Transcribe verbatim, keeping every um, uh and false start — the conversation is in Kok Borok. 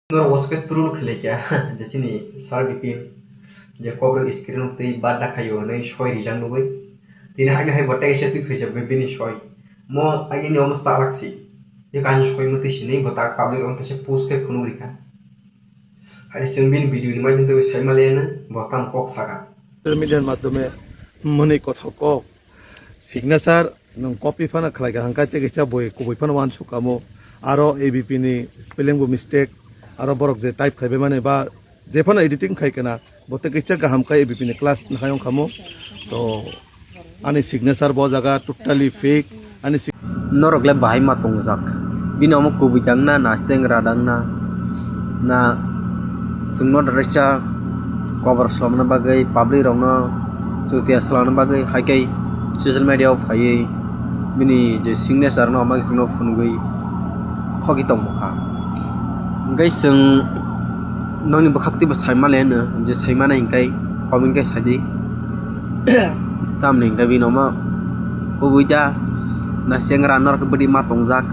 Norok wansuk khe troll khlai kha je chini sir Bipin je kobrok screen o twi birthday khaio hwnwi soi rijak nugwi. Tini haino hai bo tei se twi phaijak bai bini soi. Mo agini omo chalak si. Tei kainwi soi mwtwi sini bo tak public rok tei se post khe phunuk rikha. Haino chwng bini video ni maidum tei sai maliya no bo tamo kok saka. Social media ni madhyome mwnwi kothok kok. Signature nwng copy phano khlai kha hwnkhe tei kaisa boi kubui phano uansuk kamo. Aro A B P ni spelling bo mistake, aro borok je type khlaibai mani ba je phano editing khai kana, bo tei kaisa kaham khe A B P ni class nahai wng kamo. To ani signature bo jaga totally fake. Ani sig- Norok le bahai ma tongjak. Bini omo kubui dang na, na chengra dang na, na chwngno da raisa cover swlamna bagwi, public rokno chutia swlangna bagwi, hai khe social media o phaiwi bini je signature no ama chwngno phunugwi thogwi tongmokha. Hwnkhe chwng nokni bwkhak twibo sai male hwno, je sai mane hwnkhe comment khe sai di. Tamni hwnkhe bini omo kubui da na chengra norok bwdwi ma tongjak.